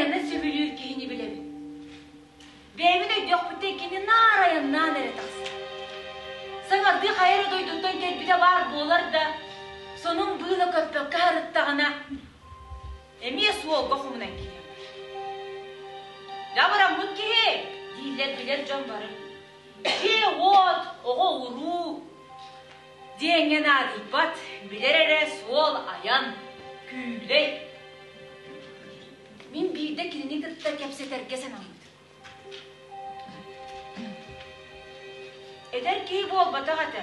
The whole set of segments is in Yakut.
айаны сөбүлүүр киһини билэбин. Бэйэбит өйдүөхпүттэн кини наар айаннаан эрэ тахсар. Саҥардыы хайа эрэ дойдуттан кэлбитэ баар буолар да, сонун быыла көппөккө сырыттаҕына, эмиэ суолга хомунан киирэн барар. Дьабыраммыт киһи, дииллэр билэр дьон бары. Дьиэ-уот, оҕо-уруу диэҥҥэ наадыйбат, билэр эрэ суол айан, күүлэй. Мин биирдэ кинини кытта кэпсэтэргэ санаммытым. Эдэр киһи буолбатах этэ.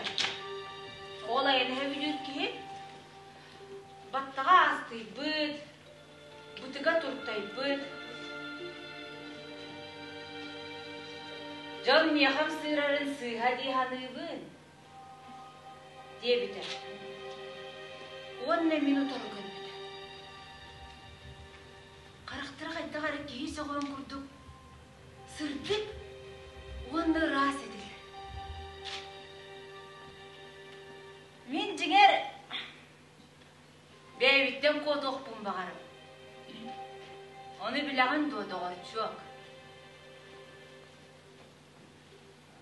Ол айаны сөбүлүүр киһи баттаҕа аастыйбыт, бытыга туртайбыт. Дьон миэхэ ымсыырарын сыыһа дии саныыбын, диэбитэ. Уонна мин утары көрбүтэ. Харахтара хайдах эрэ киһи сөҕүөн курдук сырдык уонна ыраас этилэр. Мин дьиҥэр Бэйэбиттэн куотуохпун баҕарабын. Ону билэҕин дуо, доҕорчуок?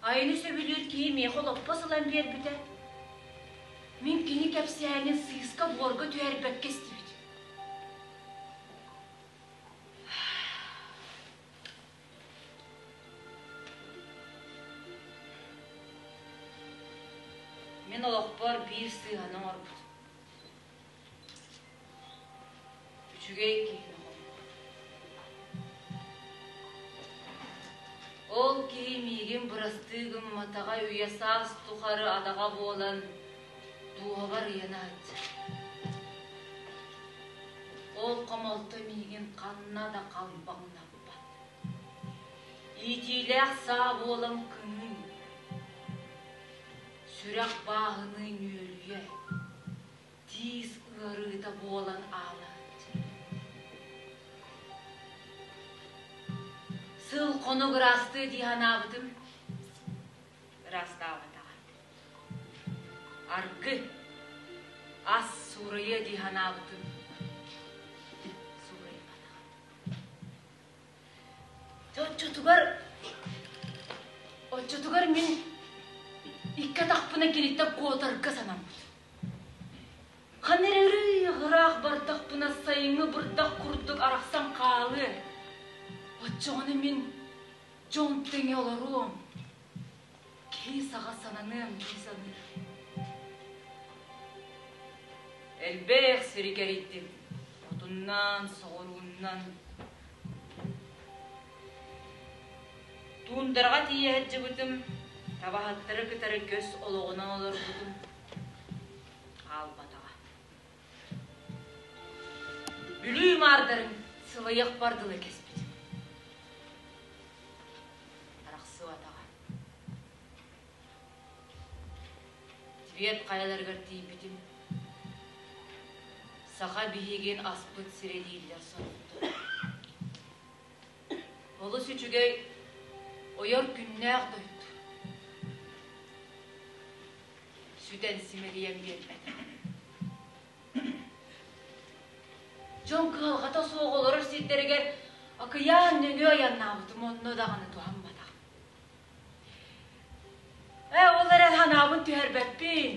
Айаны сөбүлүүр киһи миэхэ олоппос ылан биэрбитэ. Мин кини кэпсээнин сыыска-буорга түһэрбэккэ истибитим. Мин олохпор биир сыыһаны оҥорбутум. Үчүгэй киһини холбоот. Ол киһи миигин бырастыы гымматаҕа үйэ-саас тухары адаҕа буолан дууһабар ыйана сылдьар. Ол хомолто миигин ханна да халбаҥнаппат. Иитиилээх саа буолан кыҥыы, сүрэх бааһыныы нүөлүйэ, тиис ыарыыта буолан аалаһыт. Сыл-хонук ыраастыы дии санаабытым, ыраастаабатаҕа. Аргы, ас суурайыа дии санаабытым, суурайбатаҕа. Дьэ оччотугар, оччотугар мин икки атахпынан киниттэн куотарга санаммытым. Ханна эрэ ырыых-ыраах бардахпына сайыҥҥы бырдах курдук арахсан хаалыа. Оччоҕуна мин дьон тэҥэ олоруом, киһи саҕа сананыам дии саныыр. Элбэх сири кэрийдим, отуннан, соҕурууннан. Туундараҕа тиийэ сылдьыбытым, табаһыттары кытары көс олоҕунан олорбутум хаалбатаҕа. Бүлүү маардарын сылайыахпар дылы кэспитим. Арахсыбатаҕа. Тибет хайаларыгар тиийбитим. Саха биһигин аспыт сирэ дииллэр сорохтор. Олус үчүгэй ойор күннээх дойду. Сүтэн симэлийэн биэрбэтэх. Дьон кыһалҕата суох олорор сирдэригэр акыйаан нөҥүө айаннаабытым онно даҕаны туһамматах. Ээ, ол эрэн санаабын түһэрбэппин.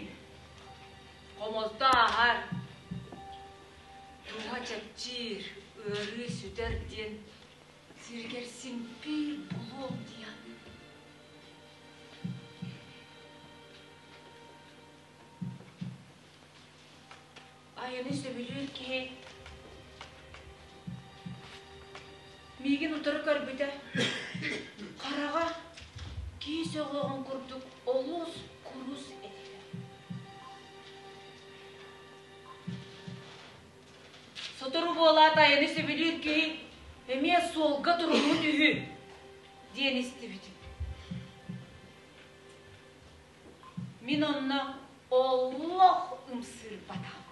Хомолто ааһар. Дууһа чэпчиир, ыарыы сүтэр диэн сиргэр син биир булуом диэн. Айаны сөбүлүүр киһи миигин утары көрбүтэ, хараҕа киһи сөҕүөҕүн курдук олус курус этилэр. Сотору буолаат айаны сөбүлүүр киһи эмиэ суолга туруммут үһү диэн истибитим. Мин онно олох ымсыырбатаҕым.